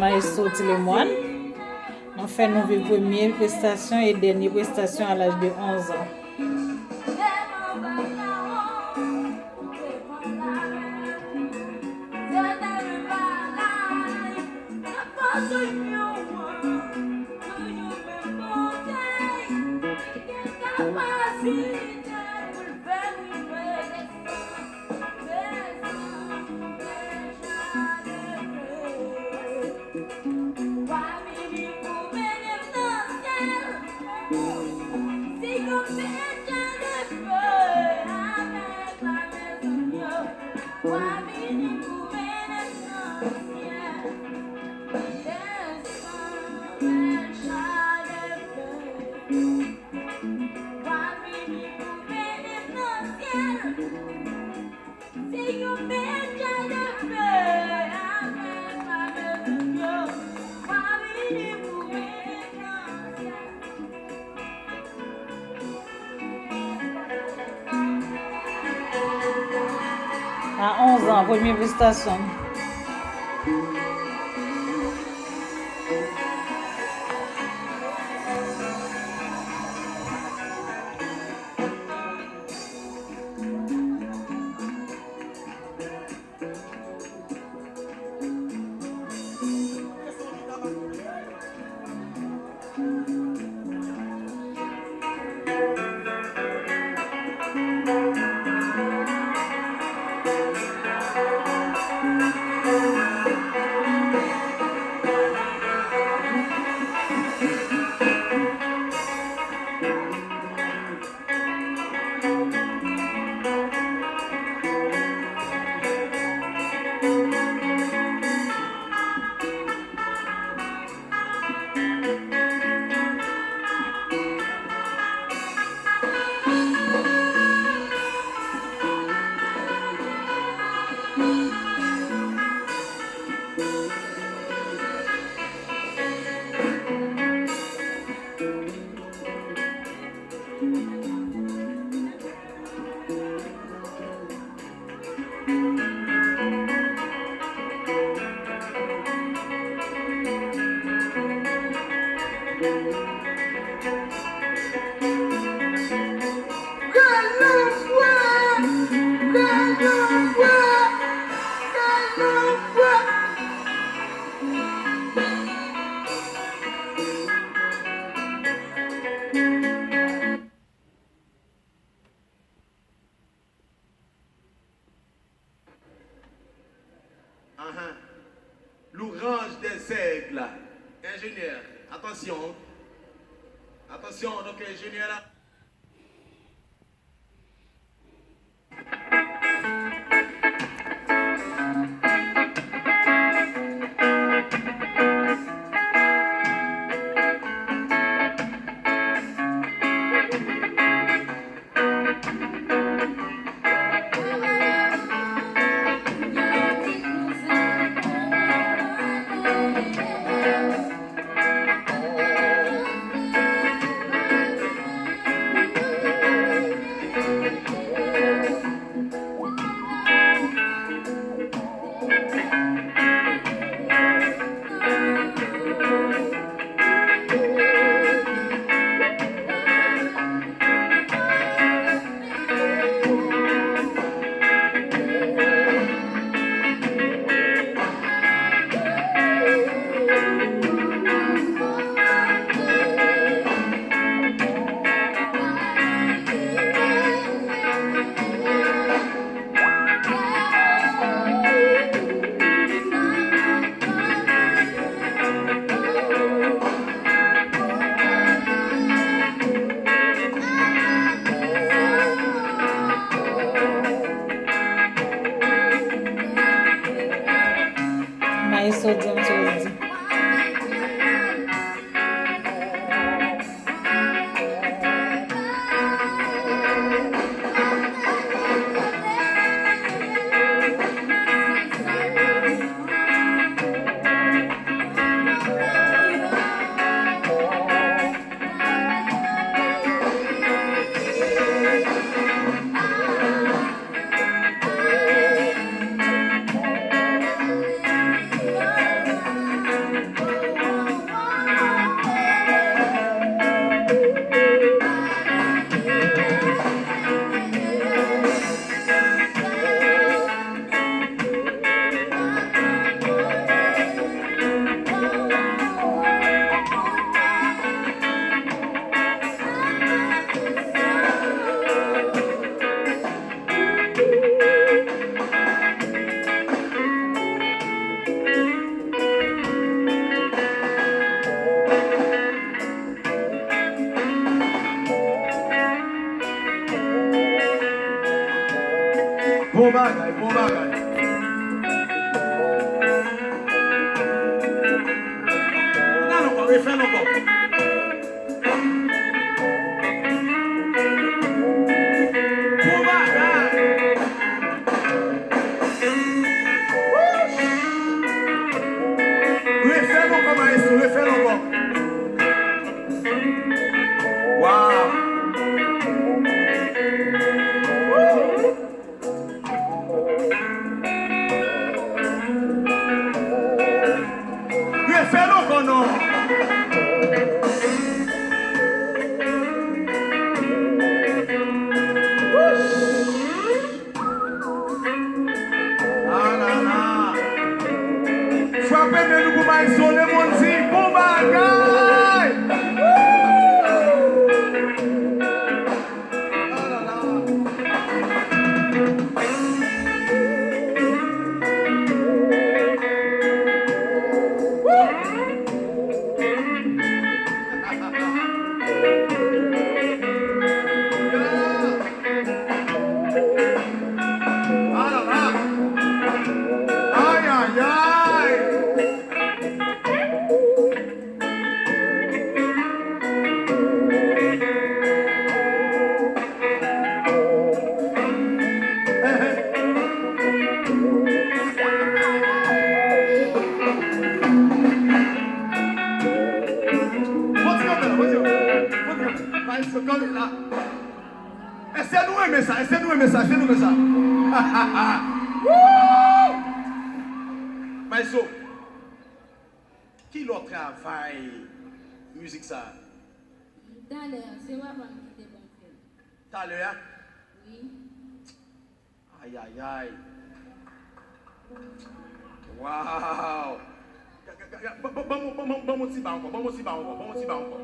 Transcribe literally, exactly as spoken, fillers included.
Maestro Ti Lemoine. Nou fè nou viv premye prestasyon e dènye prestasyon a laj de onz an. A onz an, premye prestasyon. Ahan. Louange des aigles. Enjenyè, atansyon. Atansyon, donk enjenyè la. Maestro James Rosie. Bon bagay, bon bagay. Ann al ankò, refè l ankò. Bon bagay. Refè l ankò, maestro, refè l ankò. Waw. Refè l ankò non. Ah la la. Frape men nou pou maestro Lemondy. Bon bagay. Ay, ay, ay. Èske nou renmen sa? Èske nou renmen sa? Èske nou renmen sa? Woo! Maestro, kilè w travay mizik sa a? Talè a, se papa m ki te ban m fè l. Talè a? Wi. Ayayay. Waw. Ban m, ban m, ban m, ban m yon ti ba ankò, ban m yon ti ba ankò, ban m yon ti ba ankò.